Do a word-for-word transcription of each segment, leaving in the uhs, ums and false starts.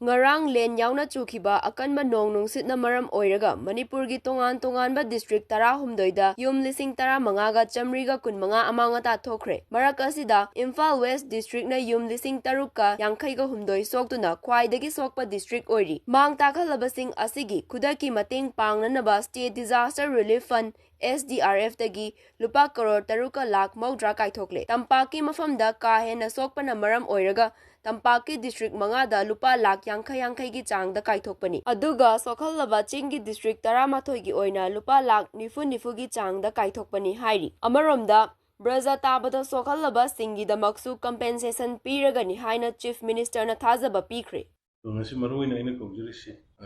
ꯉꯔꯥꯡ ꯂꯦꯟ ꯌꯥꯎꯅ ꯆꯨꯈꯤꯕ ꯑꯀꯟꯕ ꯅꯣꯡ ꯅꯨꯡꯁꯤꯠꯅ ꯃꯔꯝ ꯑꯣꯏꯔꯒ ꯃꯅꯤꯄꯨꯔꯒꯤ ꯇꯣꯉꯥꯟ ꯇꯣꯉꯥꯟꯕ ꯗꯤꯁꯇ꯭ꯔꯤꯛ ꯇꯔꯥꯍꯨꯝꯗꯣꯏꯗ ꯌꯨꯝ ꯂꯤꯁꯤꯡ ꯇꯔꯥꯃꯉꯥꯒ ꯆꯥꯃꯔꯤꯒ ꯀꯨꯟꯃꯉꯥ ꯑꯃꯥꯡ ꯑꯇꯥ ꯊꯣꯛꯈ꯭ꯔꯦ꯫ ꯃꯔꯛ ꯑꯁꯤꯗ ꯏꯝꯐꯥꯜ ꯋꯦꯁ ꯗꯤꯁꯇ꯭ꯔꯤꯛꯅ ꯌꯨꯝ ꯂꯤꯁꯤꯡ ꯇꯔꯨꯛꯀ ꯌꯥꯡꯈꯩꯒ ꯍꯨꯝꯗꯣꯏ ꯁꯣꯛꯇꯨꯅ ꯈ꯭ꯋꯥꯏꯗꯒꯤ ꯁꯣꯛꯄ ꯗꯤꯁꯇ꯭ꯔꯤꯛ ꯑꯣꯏꯔꯤ꯫ ꯃꯥꯡ ꯇꯥꯛꯍꯜꯂꯕꯁꯤꯡ ꯑꯁꯤꯒꯤ ꯈꯨꯗꯛꯀꯤ ꯃꯇꯦꯡ ꯄꯥꯡꯅꯅꯕ state disaster relief fund, S D R F ꯇꯒꯤ ꯂꯨꯄꯥ ꯀꯔꯣꯔ ꯇꯔꯨꯛꯀ ꯂꯥꯈ ꯃꯧꯗ꯭ꯔꯥ ꯀꯥꯏꯊꯣꯛꯂꯦ꯫ ꯇꯝꯄꯥꯛꯀꯤ ꯃꯐꯝꯗ ꯀꯥ ꯍꯦꯟꯅ ꯁꯣꯛꯄꯅ ꯃꯔꯝ ꯑꯣꯏꯔꯒ ꯇꯝꯄꯥꯛꯀꯤ ꯗꯤꯁꯇ꯭ꯔꯤꯛ ꯃꯉꯥꯗ ꯂꯨꯄꯥ ꯂꯥꯈ ꯌꯥꯡꯈꯩ ꯌꯥꯡꯈꯩꯒꯤ ꯆꯥꯡꯗ ꯀꯥꯏꯊꯣꯛꯄꯅꯤ꯫ ꯑꯗꯨꯒ ꯁꯣꯛꯍꯜꯂꯕ ꯆꯤꯡꯒꯤ ꯗꯤꯁꯇ꯭ꯔꯤꯛ ꯇꯔꯥꯃꯥꯊꯣꯏꯒꯤ ꯑꯣꯏꯅ ꯂꯨꯄꯥ ꯂꯥꯈ ꯅꯤꯐꯨ ꯅꯤꯐꯨꯒꯤ ꯆꯥꯡꯗ ꯀꯥꯏꯊꯣꯛꯄꯅꯤ ꯍꯥꯏꯔꯤ꯫ ꯑꯃꯔꯣꯝꯗ ꯕ꯭ꯔꯖ ꯇꯥꯕꯗ ꯁꯣꯛꯍꯜꯂꯕꯁꯤꯡꯒꯤꯗꯃꯛꯁꯨ ꯀꯝꯄꯦꯟꯁꯦꯁꯟ ꯄꯤꯔꯒꯅꯤ ꯍꯥꯏꯅ ꯆꯤꯐ ꯃꯤꯅꯤꯁꯇꯔꯅ ꯊꯥꯖꯕ ꯄꯤꯈ꯭ꯔꯦ꯫ ꯑꯗꯣ ꯉꯁꯤ ꯃꯔꯨ ꯑꯣꯏꯅ ꯑꯩꯅ ꯀꯧꯖꯔꯤꯁꯤ, ꯑ,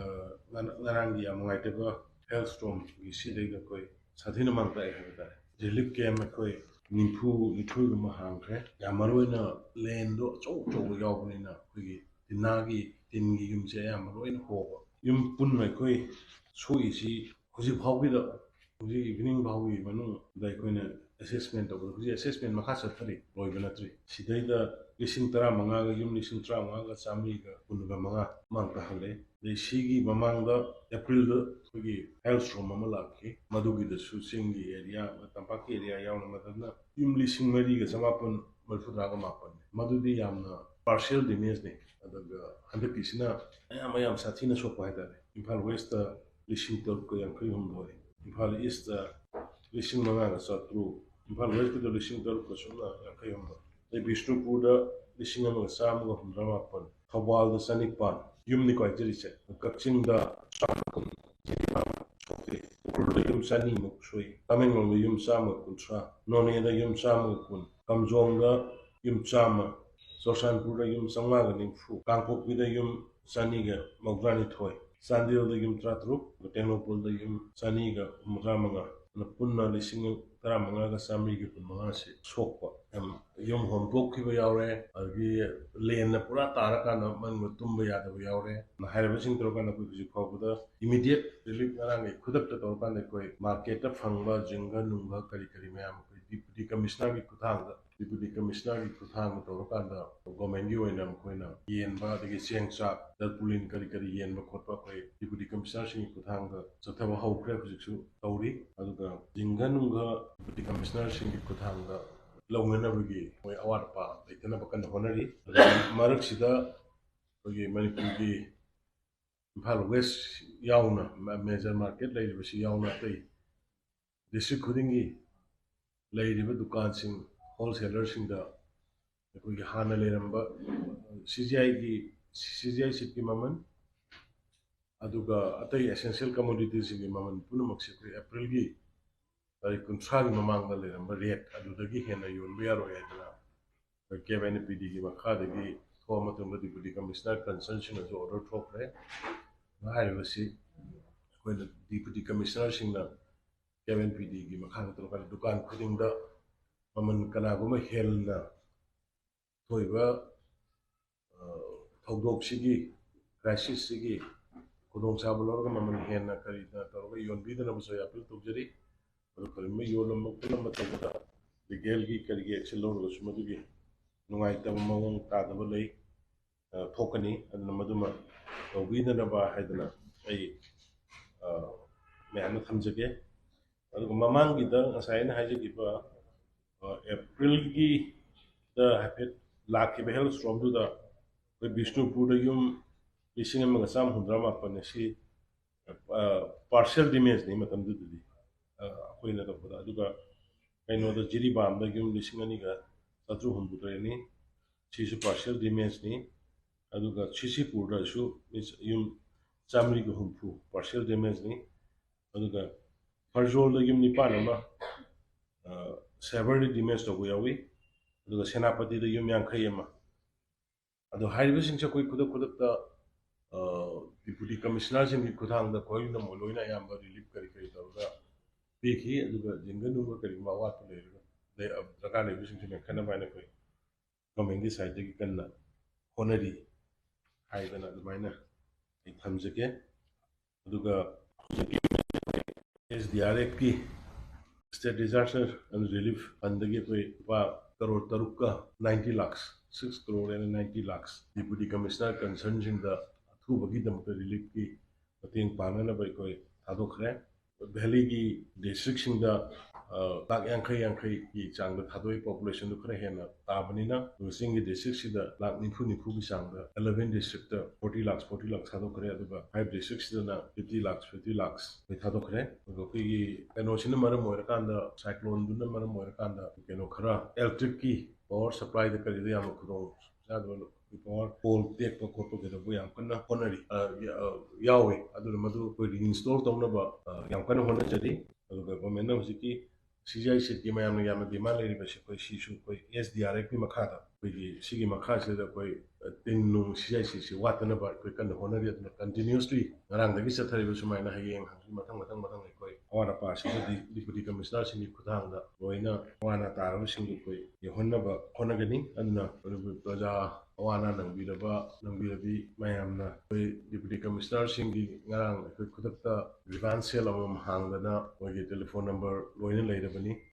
ꯉꯔꯥꯡ-, ꯉꯔꯥꯡꯒꯤ ꯌꯥꯝ ꯅꯨꯡꯉꯥꯏꯇꯕ ꯍꯦꯜ ꯁ꯭ꯇꯣꯔꯝꯒꯤ ꯁꯤꯗꯩꯗ ꯑꯩꯈꯣꯏ ꯁꯥꯊꯤꯅ ꯃꯥꯡ ꯇꯥꯛꯑꯦ ꯍꯥꯏꯕ ꯇꯥꯔꯦ꯫ ꯔꯤꯂꯤꯐ ꯀꯦꯝ ꯑꯩꯈꯣꯏ ꯅꯤꯐꯨ, ꯅꯤꯊꯣꯏꯒꯨꯝꯕ ꯍꯥꯡꯈ꯭ꯔꯦ꯫ ꯌꯥꯝ ꯃꯔꯨ ꯑꯣꯏꯅ ꯂꯦꯟꯗꯣ ꯑꯆꯧ ꯑꯆꯧꯕ ꯌꯥꯎꯕꯅꯤꯅ ꯑꯩꯈꯣꯏꯒꯤ ꯇꯤꯟꯅꯥꯒꯤ, ꯇꯤꯟꯒꯤ ꯌꯨꯝꯁꯦ ꯑꯌꯥꯝꯕ ꯂꯣꯏꯅ ꯍꯣꯕ꯫ ꯌꯨꯝ ꯄꯨꯟꯅ ꯑꯩꯈꯣꯏ ꯁꯣꯛꯏꯁꯤ ꯍꯧꯖꯤꯛ ꯐꯥꯎꯒꯤꯗ, ꯍꯧꯖꯤꯛ ꯏꯚꯤꯅꯤꯡ ꯐꯥꯎꯒꯤ ꯃꯅꯨꯡꯗ ꯑꯩꯈꯣꯏꯅ ꯑꯦꯁꯦꯁꯃꯦꯟ ꯇꯧꯕꯗ, ꯍꯧꯖꯤꯛ ꯑꯦꯁꯦꯁꯃꯦꯟ ꯃꯈꯥ ꯆꯠꯊꯔꯤ, ꯂꯣꯏꯕ ꯅꯠꯇ꯭ꯔꯤ꯫ ꯁꯤꯗꯩꯗ ꯂꯤꯁꯤꯡ ꯇꯔꯥꯃꯉꯥꯒ, ꯌꯨꯝ ꯂꯤꯁꯤꯡ ꯇꯔꯥꯃꯉꯥꯒ ꯆꯥꯃꯔꯤꯒ ꯀꯨꯟꯒ ꯃꯉꯥ ꯃꯥꯡ ꯇꯥꯍꯜꯂꯦ꯫ ꯑꯗꯩ ꯁꯤꯒꯤ ꯃꯃꯥꯡꯗ ꯑꯦꯄ꯭ꯔꯤꯜꯗ ꯑꯩꯈꯣꯏꯒꯤ ꯍꯦꯜ ꯁ꯭ꯇꯣꯔꯝ ꯑꯃ ꯂꯥꯛꯈꯤ꯫ ꯃꯗꯨꯒꯤꯗꯁꯨ ꯆꯤꯡꯒꯤ ꯑꯦꯔꯤꯌꯥ, ꯇꯝꯄꯥꯛꯀꯤ ꯑꯦꯔꯤꯌꯥ ꯌꯥꯎꯅ ꯃꯇꯝꯗ ꯌꯨꯝ ꯂꯤꯁꯤꯡ ꯃꯔꯤꯒ ꯆꯃꯥꯄꯟ ꯃꯔꯤꯐꯨꯇꯔꯥꯒ ꯃꯥꯄꯟꯅꯤ꯫ ꯃꯗꯨꯗꯤ ꯌꯥꯝꯅ ꯄꯥꯔꯁꯤꯌꯦꯜ ꯗꯦꯃꯦꯖꯅꯤ꯫ ꯑꯗꯨꯒ ꯍꯟꯗꯛꯀꯤꯁꯤꯅ ꯑꯌꯥꯝꯕ ꯌꯥꯝ ꯁꯥꯊꯤꯅ ꯁꯣꯛꯄ ꯍꯥꯏꯇꯥꯔꯦ꯫ ꯏꯝꯐꯥꯜ ꯋꯦꯁꯇ ꯂꯤꯁꯤꯡ ꯇꯔꯨꯛꯀ ꯌꯥꯡꯈꯩ ꯍꯨꯝꯗꯣꯏ, ꯏꯝꯐꯥꯜ ꯏꯁꯇ ꯂꯤꯁꯤꯡ ꯃꯉꯥꯒ ꯆꯥꯇ꯭ꯔꯨꯛ, ꯏꯝꯐꯥꯜ ꯋꯦꯁꯇ ꯂꯤꯁꯤꯡ ꯇꯔꯨꯛꯀ ꯁꯨꯞꯅ ꯌꯥꯡꯈꯩ ꯍꯨꯝꯗꯣꯏ, ꯑꯗꯩ ꯕꯤꯁꯅꯨꯄꯨꯔꯗ ꯂꯤꯁꯤꯡ ꯑꯃꯒ ꯆꯥꯝꯃꯒ ꯍꯨꯝꯗ꯭ꯔꯥ ꯃꯥꯄꯟ, ꯊꯧꯕꯥꯜꯗ ꯆꯅꯤꯄꯥꯟ, ꯌꯨꯝꯅꯤꯀꯣ ꯍꯥꯏꯖꯔꯤꯁꯦ꯫ ꯀꯛꯆꯤꯡꯗ ꯆꯥꯝꯃ ꯀꯨꯟ ꯁꯣꯛꯈꯤ꯫ ꯎꯈ꯭ꯔꯨꯜꯗ ꯌꯨꯝ ꯆꯅꯤꯃꯨꯛ ꯁꯣꯛꯏ, ꯇꯃꯦꯡꯂꯣꯡꯗ ꯌꯨꯝ ꯆꯥꯝꯃꯒ ꯀꯨꯟꯊ꯭ꯔꯥ, ꯅꯣꯅꯦꯗ ꯌꯨꯝ ꯆꯥꯝꯃꯒ ꯀꯨꯟ, ꯀꯥꯝꯖꯣꯡꯗ ꯌꯨꯝ ꯆꯥꯝꯃ, ꯆꯨꯔꯆꯥꯟꯄꯨꯔꯗ ꯌꯨꯝ ꯆꯥꯝꯃꯉꯥꯒ ꯅꯤꯐꯨ, ꯀꯥꯡꯄꯣꯛꯄꯤꯗ ꯌꯨꯝ ꯆꯅꯤꯒ ꯃꯧꯗ꯭ꯔꯥꯅꯤꯊꯣꯏ, ꯆꯥꯟꯗꯦꯜꯗ ꯌꯨꯝ ꯇꯔꯥꯇꯔꯨꯛ, ꯇꯦꯡꯅꯧꯄꯜꯗ ꯌꯨꯝ ꯆꯅꯤꯒ ꯍꯨꯝꯐꯨꯇꯔꯥꯃꯉꯥ, ꯑꯗꯨꯅ ꯄꯨꯟꯅ ꯂꯤꯁꯤꯡ ꯇꯔꯥꯃꯉꯥꯒ ꯆꯥꯃꯔꯤꯒ ꯀꯨꯟꯃꯉꯥꯁꯤ ꯁꯣꯛꯄ꯫ ꯌꯥꯝ ꯌꯨꯝ ꯍꯣꯝꯗꯣꯛꯈꯤꯕ ꯌꯥꯎꯔꯦ, ꯑꯗꯒꯤ ꯂꯦꯟꯅ ꯄꯨꯔꯥ ꯇꯥꯔꯀꯥꯟꯗ ꯃꯅꯨꯡꯗ ꯇꯨꯝꯕ ꯌꯥꯗꯕ ꯌꯥꯎꯔꯦ꯫ ꯍꯥꯏꯔꯤꯕꯁꯤꯡ ꯇꯧꯔꯀꯥꯟꯗ ꯑꯩꯈꯣꯏ ꯍꯧꯖꯤꯛ ꯐꯥꯎꯕꯗ ꯏꯃꯤꯗꯤꯌꯦꯠ ꯔꯤꯂꯤꯐ ꯉꯔꯥꯡꯒꯤ ꯈꯨꯗꯛꯇ ꯇꯧꯔꯀꯥꯟꯗ ꯑꯩꯈꯣꯏ ꯃꯥꯔꯀꯦꯠꯇ ꯐꯪꯕ ꯖꯤꯡꯒ ꯅꯨꯡꯒ ꯀꯔꯤ ꯀꯔꯤ ꯃꯌꯥꯝ ꯑꯩꯈꯣꯏ ꯗꯤ-, ꯗꯤꯄꯨꯇꯤ ꯀꯃꯤꯁꯅꯔꯒꯤ ꯈꯨꯠꯊꯥꯡꯗ ꯗꯤꯄꯨꯇꯤ ꯀꯃꯤꯁꯅꯔꯒꯤ ꯈꯨꯠꯊꯥꯡꯗ ꯇꯧꯔꯀꯥꯟꯗ ꯒꯣꯔꯃꯦꯟꯒꯤ ꯑꯣꯏꯅ ꯃꯈꯣꯏꯅ ꯌꯦꯟꯕ, ꯑꯗꯒꯤ ꯆꯦꯡ ꯆꯥꯛ, ꯇꯔꯄꯨꯂꯤꯟ ꯀꯔꯤ ꯀꯔꯤ ꯌꯦꯟꯕ ꯈꯣꯠꯄ ꯑꯩꯈꯣꯏ ꯗꯤꯄꯨꯇꯤ ꯀꯃꯤꯁꯅꯔꯁꯤꯡꯒꯤ ꯈꯨꯠꯊꯥꯡꯗ ꯆꯠꯊꯕ ꯍꯧꯈ꯭ꯔꯦ, ꯍꯧꯖꯤꯛꯁꯨ ꯇꯧꯔꯤ꯫ ꯑꯗꯨꯒ ꯖꯤꯡꯒ ꯅꯨꯡꯒ ꯗꯤꯄꯨꯇꯤ ꯀꯃꯤꯁꯅꯔꯁꯤꯡꯒꯤ ꯈꯨꯠꯊꯥꯡꯗ ꯂꯧꯅꯅꯕꯒꯤ ꯃꯣꯏ ꯑꯋꯥꯠ ꯑꯄꯥ ꯂꯩꯇꯅꯕ ꯀꯟꯅ ꯍꯣꯠꯅꯔꯤ꯫ ꯑꯗꯨꯒ ꯃꯔꯛꯁꯤꯗ ꯑꯩꯈꯣꯏꯒꯤ ꯃꯅꯤꯄꯨꯔꯒꯤ ꯏꯝꯐꯥꯜ ꯋꯦꯁ ꯌꯥꯎꯅ, ꯃꯦꯖꯔ ꯃꯥꯔꯀꯦꯠ ꯂꯩꯔꯤꯕꯁꯤ ꯌꯥꯎꯅ, ꯑꯇꯩ ꯗꯤꯁꯇ꯭ꯔꯤꯛ ꯈꯨꯗꯤꯡꯒꯤ ꯂꯩꯔꯤꯕ ꯗꯨꯀꯥꯟꯁꯤꯡ, ꯍꯣꯜꯁꯦꯂꯔꯁꯤꯡꯗ ꯑꯩꯈꯣꯏꯒꯤ ꯍꯥꯟꯅ ꯂꯩꯔꯝꯕ ꯁꯤ ꯖꯤ ꯑꯥꯏꯒꯤ, ꯁꯤ ꯖꯤ ꯑꯥꯏ ꯁꯤꯠꯀꯤ ꯃꯃꯜ, ꯑꯗꯨꯒ ꯑꯇꯩ ꯑꯦꯁꯦꯟꯁꯤꯌꯦꯜ ꯀꯃꯣꯗꯤꯇꯤꯁꯤꯡꯒꯤ ꯃꯃꯜ ꯄꯨꯝꯅꯃꯛꯁꯦ ꯑꯩꯈꯣꯏ ꯑꯦꯄ꯭ꯔꯤꯜꯒꯤ ꯇꯥꯔꯤꯛ ꯀꯨꯟꯊ꯭ꯔꯥꯒꯤ ꯃꯃꯥꯡꯗ ꯂꯩꯔꯝꯕ ꯔꯦꯠ ꯑꯗꯨꯗꯒꯤ ꯍꯦꯟꯅ ꯌꯣꯟꯕ ꯌꯥꯔꯣꯏ ꯍꯥꯏꯗꯅ ꯑꯩꯈꯣꯏ ꯀꯦꯞ ꯑꯦꯟ ꯄꯤ ꯗꯤꯒꯤ ꯃꯈꯥꯗꯒꯤ ꯊꯣꯛꯑ ꯃꯇꯨꯡꯗ ꯗꯤꯄꯨꯇꯤ ꯀꯃꯤꯁꯅꯔ ꯀꯟꯁꯔꯟꯁꯤꯡꯅꯁꯨ ꯑꯣꯔꯗꯔ ꯊꯣꯛꯈ꯭ꯔꯦ꯫ ꯍꯥꯏꯔꯤꯕꯁꯤ ꯑꯩꯈꯣꯏꯅ ꯗꯤꯄꯨꯇꯤ ꯀꯃꯤꯁꯅꯔꯁꯤꯡꯅ ꯀꯦꯞ ꯑꯦꯟ ꯄꯤ ꯗꯤꯒꯤ ꯃꯈꯥꯗ ꯇꯧꯔꯀꯥꯟꯗ ꯗꯨꯀꯥꯟ ꯈꯨꯗꯤꯡꯗ ꯃꯃꯜ ꯀꯅꯥꯒꯨꯝꯕ ꯍꯦꯟꯅ ꯊꯣꯛꯏꯕ, ꯑ, ꯊꯧꯗꯣꯛꯁꯤꯒꯤ, ꯀ꯭ꯔꯥꯏꯁꯤꯁꯁꯤꯒꯤ ꯈꯨꯗꯣꯡꯆꯥꯕ ꯂꯧꯔꯒ ꯃꯃꯜ ꯍꯦꯟꯅ ꯀꯔꯤꯅ ꯇꯧꯔꯒ ꯌꯣꯟꯕꯤꯗꯅꯕꯁꯨ ꯑꯩ ꯑꯄꯤꯜ ꯇꯧꯖꯔꯤ꯫ ꯑꯗꯨ ꯀꯔꯤꯒꯨꯝꯕ ꯌꯣꯜꯂꯝꯕ ꯈꯣꯠꯂꯝꯕ ꯇꯧꯕꯗ ꯂꯤꯒꯦꯜꯒꯤ ꯀꯔꯤꯒꯤ ꯑꯦꯛꯁꯟ ꯂꯧꯔꯒꯁꯨ ꯃꯗꯨꯒꯤ ꯅꯨꯡꯉꯥꯏꯇꯕ ꯃꯑꯣꯡ ꯇꯥꯗꯕ ꯂꯩ, ꯑ, ꯊꯣꯛꯀꯅꯤ꯫ ꯑꯗꯨꯅ ꯃꯗꯨꯃ ꯇꯧꯕꯤꯗꯅꯕ ꯍꯥꯏꯗꯅ ꯑꯩ, ꯑ, ꯃꯌꯥꯝꯗ ꯊꯝꯖꯒꯦ꯫ ꯑꯗꯨꯒ ꯃꯃꯥꯡꯒꯤꯗ ꯉꯁꯥꯏ ꯑꯩꯅ ꯍꯥꯏꯖꯈꯤꯕ, ꯑ, ꯑꯦꯄ꯭ꯔꯤꯜꯒꯤꯗ ꯍꯥꯏꯐꯦꯠ ꯂꯥꯛꯈꯤꯕ ꯍꯦꯜ ꯁ꯭ꯇꯣꯔꯝꯗꯨꯗ ꯑꯩꯈꯣꯏ ꯕꯤꯁꯅꯨꯄꯨꯔꯗ ꯌꯨꯝ ꯂꯤꯁꯤꯡ ꯑꯃꯒ ꯆꯥꯝꯃ ꯍꯨꯝꯗ꯭ꯔꯥ ꯃꯥꯄꯟ ꯑꯁꯤ, ꯑ, ꯄꯥꯔꯁꯦꯜ ꯗꯦꯃꯦꯖꯅꯤ ꯃꯇꯝꯗꯨꯗꯗꯤ, ꯑ, ꯑꯩꯈꯣꯏꯅ ꯇꯧꯕꯗ꯫ ꯑꯗꯨꯒ ꯀꯩꯅꯣꯗ ꯖꯤꯔꯤꯕꯥꯝꯗ ꯌꯨꯝ ꯂꯤꯁꯤꯡ ꯑꯅꯤꯒ ꯆꯥꯇ꯭ꯔꯨꯛ ꯍꯨꯝꯐꯨꯇꯔꯦꯠꯅꯤ, ꯁꯤꯁꯨ ꯄꯥꯔꯁꯦꯜ ꯗꯦꯃꯦꯖꯅꯤ꯫ ꯑꯗꯨꯒ ꯁꯤꯁꯤꯄꯨꯔꯗꯁꯨ ꯌꯨꯝ ꯆꯥꯃꯔꯤꯒ ꯍꯨꯝꯐꯨ ꯄꯥꯔꯁꯦꯜ ꯗꯦꯃꯦꯖꯅꯤ꯫ ꯑꯗꯨꯒ ꯐꯔꯖꯣꯜꯗ ꯌꯨꯝ ꯅꯤꯄꯥꯟ ꯑꯃ, ꯑ, ꯁꯦꯚꯔꯂꯤ ꯗꯦꯃꯦꯖ ꯇꯧꯕ ꯌꯥꯎꯏ꯫ ꯑꯗꯨꯒ ꯁꯦꯅꯥꯄꯇꯤꯗ ꯌꯨꯝ ꯌꯥꯡꯈꯩ ꯑꯃ꯫ ꯑꯗꯣ ꯍꯥꯏꯔꯤꯕꯁꯤꯡꯁꯦ ꯑꯩꯈꯣꯏ ꯈꯨꯗꯛ ꯈꯨꯗꯛꯇ, ꯑ, ꯗꯤꯄꯨꯇꯤ ꯀꯃꯤꯁꯅꯔꯁꯤꯡꯒꯤ ꯈꯨꯠꯊꯥꯡꯗ ꯈꯣꯏꯅ ꯃꯣꯏ ꯂꯣꯏꯅ ꯑꯌꯥꯝꯕ ꯔꯤꯂꯤꯐ ꯀꯔꯤ ꯀꯔꯤ ꯇꯧꯔꯒ ꯄꯤꯈꯤ꯫ ꯑꯗꯨꯒ ꯖꯤꯡꯒ ꯅꯨꯡꯒ ꯀꯔꯤꯒꯨꯝꯕ ꯑꯋꯥꯠꯄ ꯂꯩꯔꯒ, ꯂꯩ-, ꯑ, ꯗꯔꯀꯥꯔ ꯂꯩꯕꯁꯤꯡꯁꯦ ꯃꯦꯟꯈꯠꯅꯕ ꯍꯥꯏꯅ ꯑꯩꯈꯣꯏ ꯒꯣꯔꯃꯦꯟꯒꯤ ꯁꯥꯏꯠꯇꯒꯤ ꯀꯟꯅ ꯍꯣꯠꯅꯔꯤ ꯍꯥꯏꯗꯅ ꯑꯗꯨꯃꯥꯏꯅ ꯑꯩ ꯊꯝꯖꯒꯦ꯫ ꯑꯗꯨꯒ ꯍꯧꯖꯤꯛꯀꯤ ꯑꯦꯁ ꯗꯤ ꯑꯥꯔ ꯑꯦꯐꯀꯤ, State Disaster and Relief Fundꯗꯒꯤ ꯑꯩꯈꯣꯏ ꯂꯨꯄꯥ ꯀꯔꯣꯔ ꯇꯔꯨꯛꯀ ninety lakhs, six crore and ninety lakhs Deputy Commissioner concernꯁꯤꯡꯗ ꯑꯊꯨꯕꯒꯤꯗꯃꯛꯇ reliefꯀꯤ ꯃꯇꯦꯡ ꯄꯥꯡꯅꯅꯕ ꯑꯩꯈꯣꯏ ꯊꯥꯗꯣꯛꯈ꯭ꯔꯦ꯫ Valleyꯒꯤ districtꯁꯤꯡꯗ ꯂꯥꯈ ꯌꯥꯡꯈꯩ ꯌꯥꯡꯈꯩꯒꯤ ꯆꯥꯡꯗ ꯊꯥꯗꯣꯛꯏ꯫ Populationꯗꯨ ꯈꯔ ꯍꯦꯟꯅ ꯇꯥꯕꯅꯤꯅ꯫ ꯑꯗꯨꯒ ꯆꯤꯡꯒꯤ districtꯁꯤꯗ ꯂꯥꯈ ꯅꯤꯐꯨ ꯅꯤꯐꯨꯒꯤ ꯆꯥꯡꯗ, eleven districtꯇ forty lakhs forty lakhs ꯊꯥꯗꯣꯛꯈ꯭ꯔꯦ꯫ ꯑꯗꯨꯒ five districtꯁꯤꯗꯅ fifty lakhs fifty lakhs ꯑꯩꯈꯣꯏ ꯊꯥꯗꯣꯛꯈ꯭ꯔꯦ꯫ ꯑꯗꯨꯒ ꯑꯩꯈꯣꯏꯒꯤ ꯀꯩꯅꯣꯁꯤꯅ ꯃꯔꯝ ꯑꯣꯏꯔꯀꯥꯟꯗ, cycloneꯗꯨꯅ ꯃꯔꯝ ꯑꯣꯏꯔꯀꯥꯟꯗ ꯀꯩꯅꯣ ꯈꯔ, electricꯀꯤ power supplyꯗ ꯀꯔꯤꯗ ꯌꯥꯝꯅ ꯈꯨꯗꯣꯡ ꯆꯥꯗꯕ, power pole ꯇꯦꯛꯄ ꯈꯣꯠꯄ ꯀꯩꯗꯧꯕ ꯌꯥꯝ ꯀꯟꯅ ꯍꯣꯠꯅꯔꯤ, ꯑ, ꯌꯥ-, ꯑ, ꯌꯥꯎꯋꯦ꯫ ꯑꯗꯨꯅ ꯃꯗꯨ ꯑꯩꯈꯣꯏ reinstall ꯇꯧꯅꯕ, ꯑ, ꯌꯥꯝ ꯀꯟꯅ ꯍꯣꯠꯅꯖꯔꯤ꯫ ꯑꯗꯨꯒ governmentꯅ ꯍꯧꯖꯤꯛꯀꯤ CGI sheetꯀꯤ ꯃꯌꯥꯝꯅ ꯌꯥꯝꯅ demand ꯂꯩꯔꯤꯕꯁꯤ, ꯑꯩꯈꯣꯏ ꯁꯤꯁꯨ ꯑꯩꯈꯣꯏ SDRFꯀꯤ ꯃꯈꯥꯗ, ꯑꯩꯈꯣꯏꯒꯤ ꯁꯤꯒꯤ ꯃꯈꯥꯁꯤꯗ ꯑꯩꯈꯣꯏ, ꯑ, ꯇꯤꯟ ꯅꯨꯡ CGI sheetꯁꯤ ꯋꯥꯠꯇꯅꯕ ꯑꯩꯈꯣꯏ ꯀꯟꯅ ꯍꯣꯠꯅꯔꯤ꯫ ꯑꯗꯨꯅ continuously ꯉꯔꯥꯡꯗꯒꯤ ꯆꯠꯊꯔꯤꯕ ꯁꯨꯃꯥꯏꯅ ꯍꯌꯦꯡ ꯍꯪꯆꯤꯠ ꯃꯊꯪ ꯃꯊꯪ ꯃꯊꯪ ꯑꯩꯈꯣꯏ ꯑꯋꯥꯠ ꯑꯄꯥꯁꯤꯡꯗꯨꯗꯤ Deputy Commissionerꯁꯤꯡꯒꯤ ꯈꯨꯠꯊꯥꯡꯗ ꯂꯣꯏꯅ ꯑꯋꯥ ꯑꯅꯥ ꯇꯥꯔꯕꯁꯤꯡꯗꯨ ꯑꯩꯈꯣꯏ ꯌꯧꯍꯟꯅꯕ ꯍꯣꯠꯅꯒꯅꯤ꯫ ꯑꯗꯨꯅ ꯃꯅꯤꯄꯨꯔ ꯄ꯭ꯔꯖꯥ ꯑꯋꯥ ꯑꯅꯥ ꯅꯪꯕꯤꯔꯕ, ꯅꯪꯕꯤꯔꯕꯤ ꯃꯌꯥꯝꯅ ꯑꯩꯈꯣꯏ Deputy Commissionerꯁꯤꯡꯒꯤ ꯉꯔꯥꯡ ꯑꯩꯈꯣꯏ ꯈꯨꯗꯛꯇ grievance cell ꯑꯃꯃꯝ ꯍꯥꯡꯗꯅ ꯃꯣꯏꯒꯤ telephone number ꯂꯣꯏꯅ ꯂꯩꯔꯕꯅꯤ꯫